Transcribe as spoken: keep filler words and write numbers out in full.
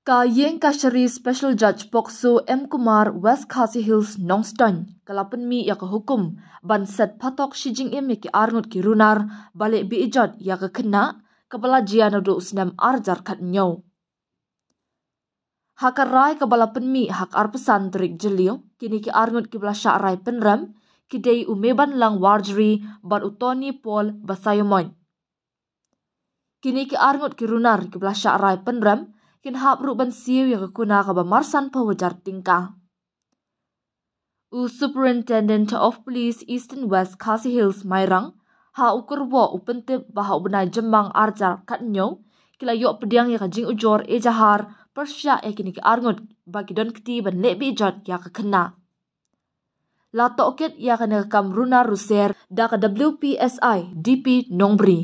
Ka Iingkashari Special Judge POCSO M Kumar, West Khasi Hills, Nongstoiñ, ka la pynmih ïa ka hukum ban set phatok shi jingim ïa ki arngut ki runar ba leh be-ijot ïa ka khynnah, kaba la jia naduh u snem arhajar khathynñiew. Ha ka rai kaba la pynmih ha ka arphew san tarik Jylliew, kine ki arngut kiba la shah rai pynrem ki dei u Mebanlang Warjri bad u Tony Paul Basaiawmoit. Kine ki arngut ki runar kiba la shah rai pynrem kin hap ruh ban siew ïa ka kuna kaba mar sanphew hajar tyngka. U Superintendent of Police Eastern West Khasi Hills, Mairang, ha u kyrwoh u pyntip ba ha u bnai Jymmang arhajar khathynñiew ki la ïoh pdiang ïa ka jingujor ejahar pyrshah ïa kine ki arngut ba ki don kti ban leh be-ijot ïa ka khynnah. La tohkit ïa kane ka kam runar ruser da ka W P S I D P Nongbri.